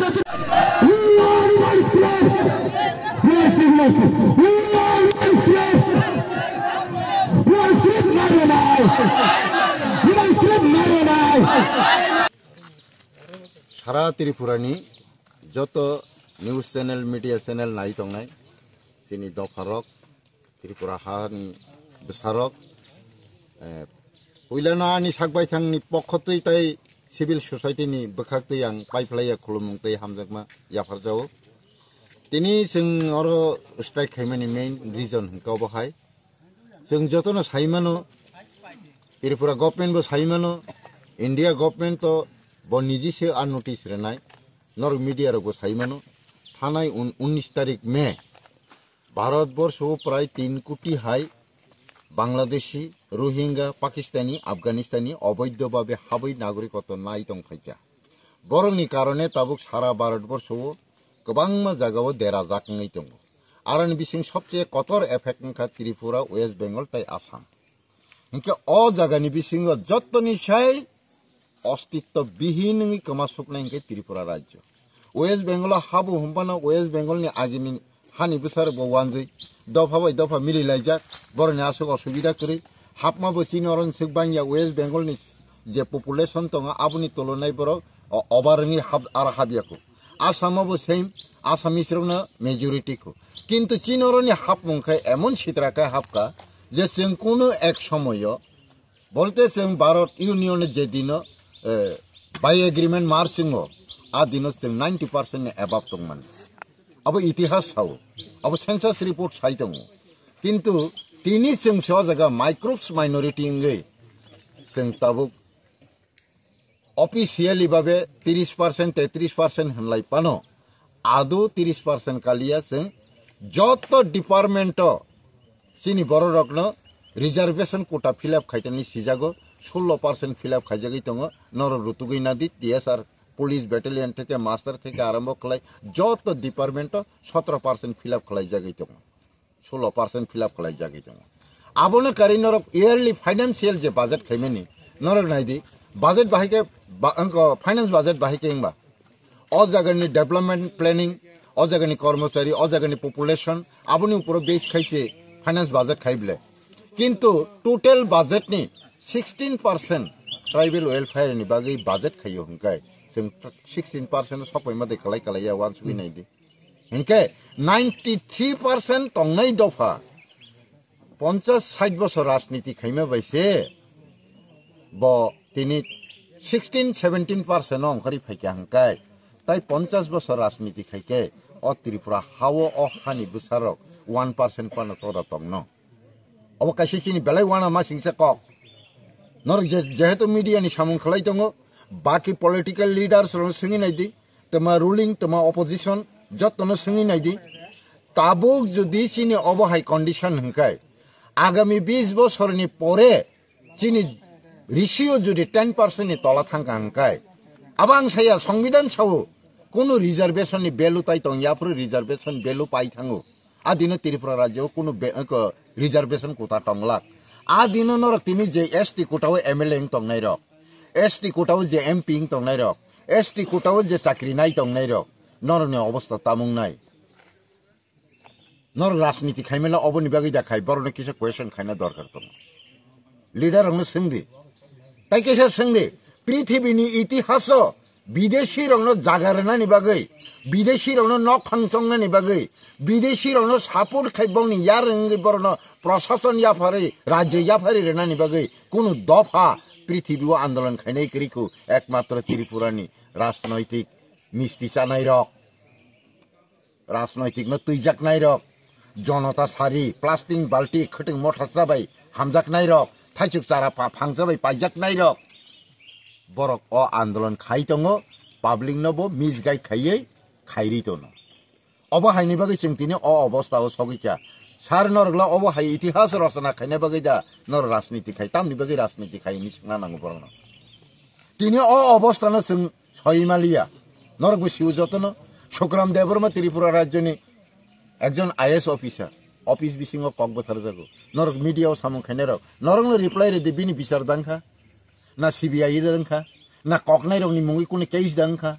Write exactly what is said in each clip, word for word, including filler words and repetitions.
We want one script. One script, one script. We want one script. One script, not one eye. One script, not one eye. Sara Tripura ni joto news channel, media channel nai tongnai, chini dopharok, Tripura hani bwsarok, eh, puilano ani sakbaithangni pokho twi tei civil society ni bwkhak twi ang paiphlaiya khulumung tei hamjakma yapharjao. Tini chwng oro strike khaimani main reason hwnkhe obo hai. Chwng jotono saimano, Tripura government bo saimano, India government to bo niji se unnotice renai, norok media rok bo saimano, thanai un-, unnish tarik May, Bharat borsho prai tin koti hai Bangladeshi, Rohingya, Pakistani, Afghanistani oboidho babe habwi nagorikotto nai tong phaikha. Borokni karone tabuk sara Bharat borsho kwbangma jagao derajak wngwi tongo. Aroni bising sobse kotor effect wngkha Tripura, West Bengal tei Assam. Hinkhe o jagani bisingo jottoni sai ostitto bihin wngwi kwma suknai hinkhe Tripura rajyo. West Bengal o habo hwnphano West Bengal ni agini hani bwsarok bo wanjwi dopha bai dopha mili laijak, boroni aswk osubida kwrwi. Hapma bo chini oro swk bangya West Bengal ni je population tongo aboni tulonai borok o-, over wngwi hap-, aro habya kho. Assam o bo same, Assamese rokno majority kho. Kintu chini oro ni hapmung khe emon sitra khe hapka je chwng kunu ek somoyo bolte chwng Bharat Union je dino, eh, by agreement mar chwngo, a dino chwng ninety percent ni above tongmani. Abo itihas sao, abo census report sai tongo. Kintu tini chwng se o jaga microbes minority wngwi chwng tabuk officially babe tris percent, tetris percent hwnlai pano, ado tris percent kaliya chwng joto department o chini bororokno reservation quota fill up khaitani sijago, sullo percent fill up khaijagwi tongo, norok rutugwi nadi T S R police battalion theke master theke arombo khlai joto department o sotro percent fill up khlaijagwi tongo. Sullo percent fill up khlaijagwi tongo. Abono karwi norok yearly financial je budget khaimani, norok naidi, budget bahai khe ba-, wngkha finance budget bahai khe wngba. O jagani development planning, o jagani kormochari, o jagani population, aboni uporo base khaise finance budget khaible. Kintu total budget ni sixteen percent tribal welfare ni bagwi budget khaio hwnkhai, chwng sixteen percent sokpaima de kalai kalai ya wansugwi naidi. Hinkhe ninety three percent tongnai dopha ponchas sait bosor rajniti khaima bai se bo tini sixteen seventeen percent no ongkhorwi phaikha hwnkhe, tai ponchas bosor rajniti khaikhe o Tripura hao o hani bwsarok one percent phano tora tongno. Obo kaisa chini belai wana masingsa kok. Norok je, jehetu media ni samung khlai tongo, baki political leaders rok swngwi naidi, tama ruling, tama opposition, jotono swngwi naidi. Tabuk jodi chini obo hai condition hwnkhe, agami bis bosorni pore chini ratio jodi ten percent ni tola thangkha hwnkhe, abang saya songbidan sao, kunu reservation ni value tai tong yaphuru reservation value pai thango. A dino Tripura rajyo kunu be-, ko, reservation quota tonglak. A dino norok tini je S T quota o M L A wng tongnai rok, S T quota o je M P wng tongnai rok, S T quota o je chakri nai tongnai rok, norok ni obostha tamung nai. Norok rajniti khaimela oboni bagwi da khai, borokno kisa question khaina dorkar tongo. Leader rokno swngdi. Tai kisa swngdi. Prithibini itihaso bideshi rokno jaga rwnani bagwi, bideshi rokno nok phangchongnani bagwi, bideshi rokno support khai bongni yar wngwi borokno prosason yapharwi, rajyo yapharwi rwnani bagwi kunu dopha prithibi o andolon khainai kwrwi khu ekmatro Tripura ni rajnoitik misti chanai rok. Rajnoitik no twijaknai rok, jonota sari, plastic balti, khwtwng mothasa bai hamjaknai rok, thaichuk chara pa-, phangsa bai paijaknai rok. Borok o andolon khai tongo, public no bo misguide khaiwi khairi tono. Obo haini bagwi chwng tini o obostha o sogwi kha. Sir norok la obo hai itihas rochona khaina bagwi da norok rajniti khai, tamni bagwi rajniti khai hinwi swngna nango borokno. Tini o obostha no chwng soi maliya. Norok bo sio jotono. Sukram Debbarma Tripura rajyoni ekjon I A S officer. Office bisingo kok bwtharjago. Norok media o samung khainai rok. Norokno reply rwdi bini bichar dangkha. Na C B I dangkha. Na koknai rokni mungwi kunu case dangkha.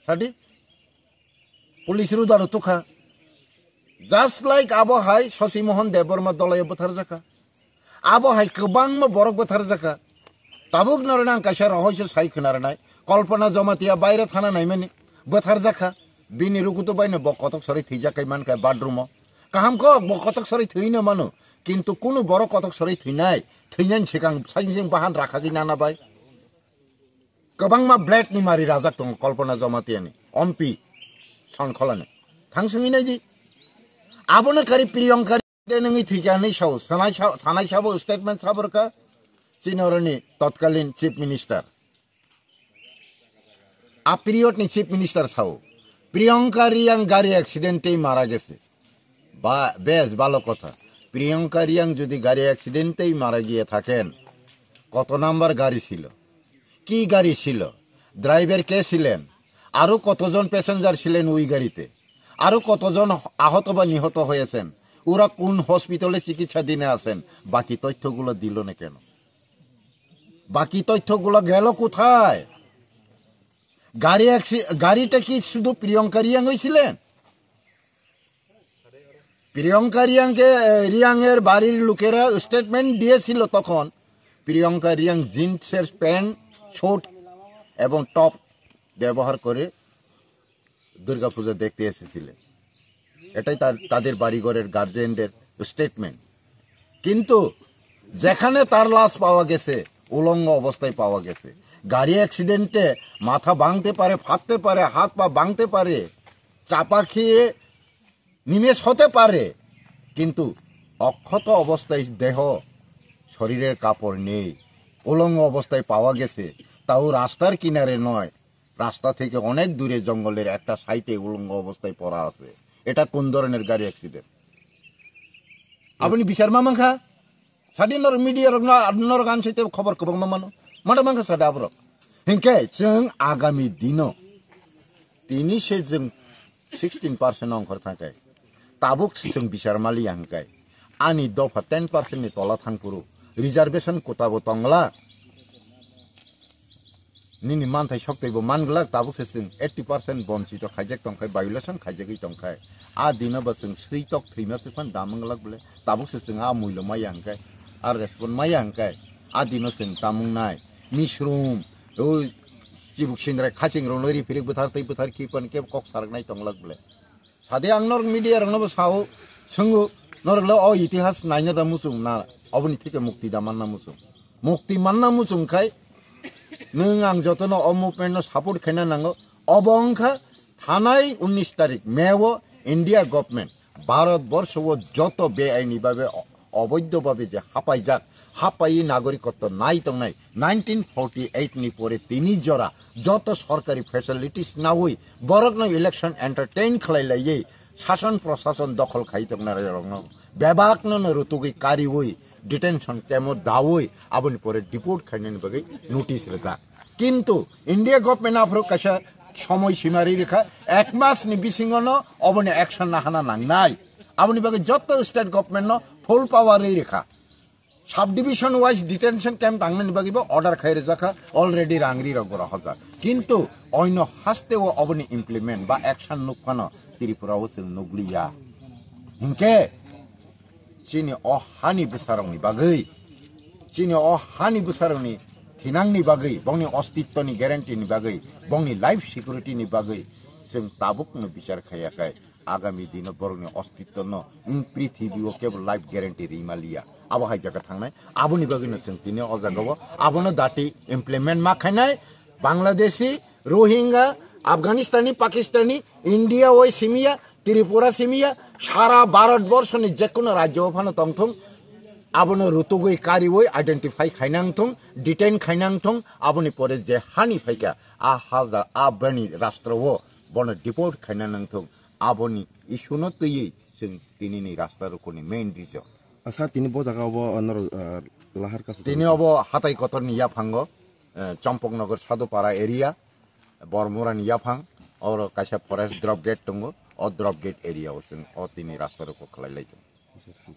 Sadi? Police rudaro tukha. Just like abo hai Shashi Mohan Debbarma dolayo bwtharjakha. Abo hai kwbangma borok bwtharjakha. Tabuk norok ang kaisa rohoiso sai khna rwnai. Kalpana Jamatia baire thana naimani bwtharjakha. Bini rukutu baino bo kotok sori thwijak kai mankha bathroom o. Kaham kok bo kotok sori thwino mano. Kintu kunu borok kotok sori thwinai. Thwinani sikang saising bahan rakha gwi nana bai. Kwbangma blade ni mari rajak tongo Kalpana Jamatia ni, ompi Sankhola ni. Thang swngwi nai di. Abono kari Priyanka de nungwi thwikha hinwi sao, sanai sa-, sanai sabo statement saborkha chini oroni totkalin Chief Minister. A period ni Chief Minister sao, Priyanka Riang gari accident tei mara gese. Ba, বেশ ভালো কথা। প্রিয়ঙ্কা রিয়াং যদি গাড়ি অ্যাক্সিডেন্টেই মারা গিয়ে থাকেন, কত নাম্বার গাড়ি ছিল, কি গাড়ি ছিল, ড্রাইভার কে ছিলেন, আরো কতজন প্যাসেঞ্জার ছিলেন ওই গাড়িতে, আরো কতজন আহত বা নিহত হয়েছেন, ওরা কোন হসপিটালে চিকিৎসাধীনে আছেন, বাকি তথ্যগুলো দিল না কেন? বাকি তথ্যগুলো গেল কোথায়? গাড়ি অ্যাক্সি-, গাড়িটা কি শুধু প্রিয়ঙ্কা রিয়াং হয়েছিলেন? প্রিয়ঙ্কা রিয়াংকে, এ, রিয়াংয়ের বাড়ির লোকেরা স্টেটমেন্ট দিয়েছিল তখন, প্রিয়ঙ্কা রিয়াং জিন্সের প্যান্ট, শর্ট এবং টপ ব্যবহার করে দুর্গাপূজা দেখতে এসেছিলেন। এটাই তার, তাদের বাড়িঘরের গার্জিয়ানদের স্টেটমেন্ট। কিন্তু যেখানে তার লাশ পাওয়া গেছে, উলঙ্গ অবস্থায় পাওয়া গেছে। গাড়ি অ্যাক্সিডেন্টে মাথা ভাঙতে পারে, ফাটতে পারে, হাত পা ভাঙতে পারে, চাপা খেয়ে নিমেষ হতে পারে, কিন্তু অক্ষত অবস্থায় দেহ, শরীরের কাপড় নেই, উলঙ্গ অবস্থায় পাওয়া গেছে, তাও রাস্তার কিনারে নয়, রাস্তা থেকে অনেক দূরে জঙ্গলের একটা সাইডে উলঙ্গ অবস্থায় পড়া আছে। এটা কোন ধরনের গাড়ি অ্যাক্সিডেন্ট? আপনি বিচার মামাংখা? Sadi norok media rok no, norok ani site khobor kwbangma mano. Mada mankha sadi aborok. Hinkhe chwng agami dino tini se chwng sixteen percent ongkhor thangkhe, tabuk se chwng bichar maliya hinkhe, ani dopha ten percent ni tola thangphuru reservation quota bo tongla. Nini manthai soktwi bo manglak, tabuk se chwng eighty percent bonchito khaijak tongkhai, violation khaijagwi tongkhai. A dino bo chwng switok thwima se phan da manglak bole, tabuk se chwng a muilo maya hwnkhe, a respond maya hwnkhe, a dino chwng tamung nai. Misrum, o chibuk sindrai khaching rokno ri phirik bwthar tei bwthar khi pan kebo kok saraknai tonglak bole. Sade ang norok media rokno bo sao, swngo, norok le o itihas naina da muchung na, oboni thike mukti da manna muchung. Mukti manna muchung khai, nwng ang jotono o movement no support khaina nango. Obo wngkha thanai unnish tarik May o India government Bharat borsho o joto beaini babe o-, oboidho babe je hapaijak, hapai nagorikotto nai tongnai nineteen forty eight ni pore tini jora joto sorkari facilities naui borokno election entertain khlai laiwi sason prosason dokhol khai tongnai rokno bebakno no rutugwi kariui detention camp o daui aboni pore deport khainani bagwi notice rwjak. Kintu India government aphuru kaisa somoi sima ri rikha, ek mas ni bisingo no oboni action nahana nangnai. Aboni bagwi joto state government no full power ri rikha. Subdivision wise detention camp tangnani bagwi bo order khai rwjakha, already rang ri rok rohorjak. Kintu oino haste o oboni implement ba action nukphano Tripura o chwng nukliya. Hinkhe chini o hani bwsarokni bagwi, chini o hani bwsarokni thinangni bagwi, bongni ostitwni guarantee ni bagwi, bongni life security ni bagwi chwng tabukno bichar khaiya khai agami dino borokni ostitwno in prithibi o kebo life guarantee rima liya. Abo hai jaga thangnai, aboni bagwino chwng tini o jaga o abono dati implement ma khainai. Bangladeshi, Rohingya, Afghanistani, Pakistani, India oi simiya, Tripura simiya, sara Bharat borso ni jekono rajyo o phano tongthung, abono rutugwi kariui identify khainang thung, detain khainang thung, aboni pore je hani phaikha, a haja, a bani rastro o bono deport khaina nang thung, aboni issue no twiwi chwng tini ni rasta rokoni main reason. Sir, tini bo jaga obo, uh, norok, uh, lahar kasu tini obo hatai kotor ni yaphango, eh, Champaknagar Sadhupara area, Bormura ni yaphang, oro kaisa forest drop gate tongo, o drop gate area o chwng o tini rasta rok khlai lai tongo.